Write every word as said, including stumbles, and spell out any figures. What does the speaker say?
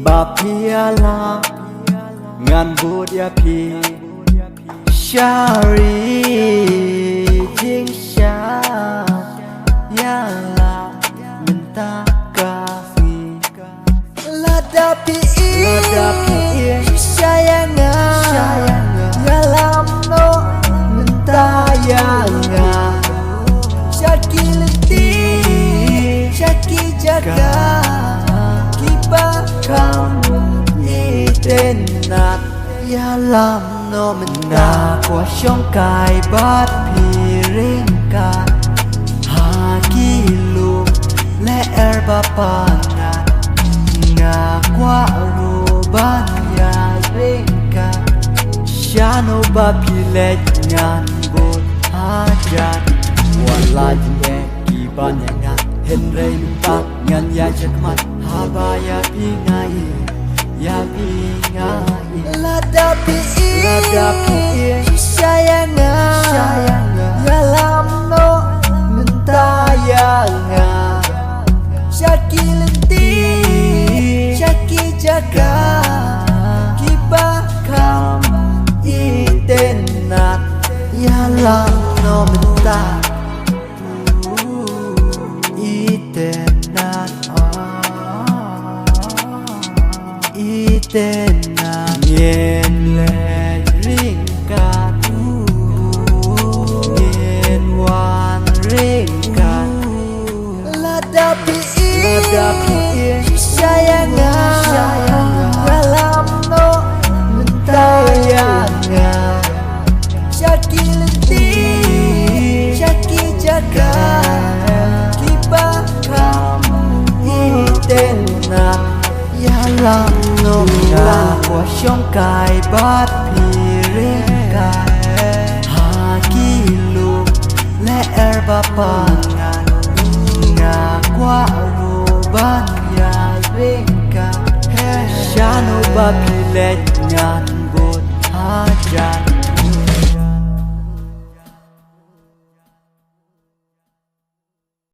Ba phi ïalam ngan bud ïa phi. Shari jingshisha ïalam mynta ka sngi. Lada phi ïeit shisha ïa nga, ïalam noh mynta ïa nga. Sha ki lynti, sha ki jaka kiba kham itynnad. Ïalam noh mynta. Nga kwah shong kai bad phi ryngkat ha ki lum lyer ba pahnat. Nga kwah ruh ban ïaid ryngkat shano ba phi leit, ngan bud hajan. Wat la jingeh kiban ïa nga, hynrei mynta ngan ïaid shakhmat haba ïa phi nga ïeit, ïa phi nga ïeit. Lada phi ïeit shisha ïa nga, ïalam noh mynta ïa nga. Sha ki lynti, sha ki jaka kiba kham itynnad. Ïalam noh mynta. Itynnad, ah, itynnad. Ngin leit ryngkat, ngin wan ryngkat. Lada phi ïeit shisha ïa nga, ïalam noh mynta ïa nga. Sha ki lynti, sha ki jaka kiba kham itynnad. Ïalam noh mynta. Nga kwah shong kai bad phi ryngkat ha ki lum lyer ba pahnat. Nga kwah ruh ban ïaid ryngkat shano ba phi leit, ngan